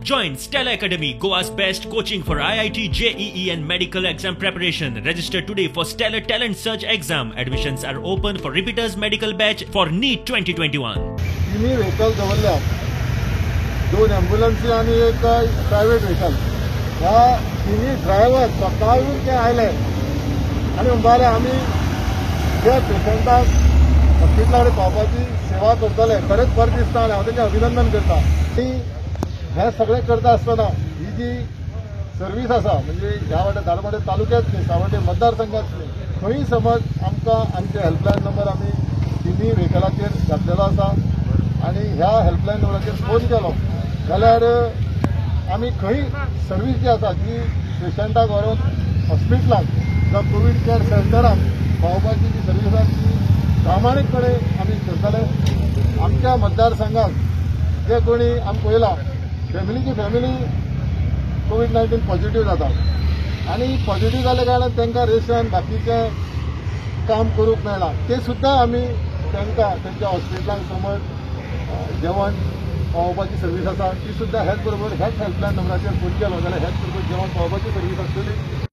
Join Stella Academy, Goa's best coaching for IIT, JEE and medical exam preparation. Register today for Stellar Talent Search exam. Admissions are open for repeaters medical batch for NEET 2021. तिन्ही vehicle दवरल्या, दोन ॲम्ब्युलन्सी आणि एक private vehicle. ह्या तिन्ही driver सकाळून ते आयले आनी म्हणपाले आमी जे पेशंटाक हॉस्पिटला कडेन पावपाची सेवा करतले. खरेंच बरें दिसता आनी हांव तेंचें अभिनंदन करता. आनी हें सगळें करता आसतना ही जी सर्वीस आसा, म्हणजे ह्या वाट्या धारबांदोडे तालुक्यांतली, सावड्डे मतदारसंघातली खंय समज आमकां आमचे हेल्पलायन नंबर आमी तिन्ही व्हेकलाचेर घातलेलो आसा आनी ह्या हेल्पलायन नंबराचेर फोन केलो जाल्यार आमी खंय सर्वीस जी आसा ती पेशंटाक व्हरून हॉस्पिटलाक जावं कोवीड केअर सेंटराक पावोवपाची जी सर्वीस आसा ती प्रामाणीकपणे आमी करतले. आमच्या मतदारसंघात जे कोणी आमी पळयला फॅमिलीची फॅमिली कोवीड-19 पॉझिटिव्ह जातात आनी पॉझिटिव्ह जाल्या कारणान तांकां रेशन बाकीचें काम करूंक मेळना, ते सुद्दां आमी तांकां तेंच्या हॉस्पिटलांक समज जेवण पावोवपाची सर्वीस आसा ती सुद्दां हेच बरोबर ह्याच हेल्पलायन नंबराचेर फोन केलो जाल्यार हेच बरोबर जेवण पावोवपाची सर्वीस आसतली.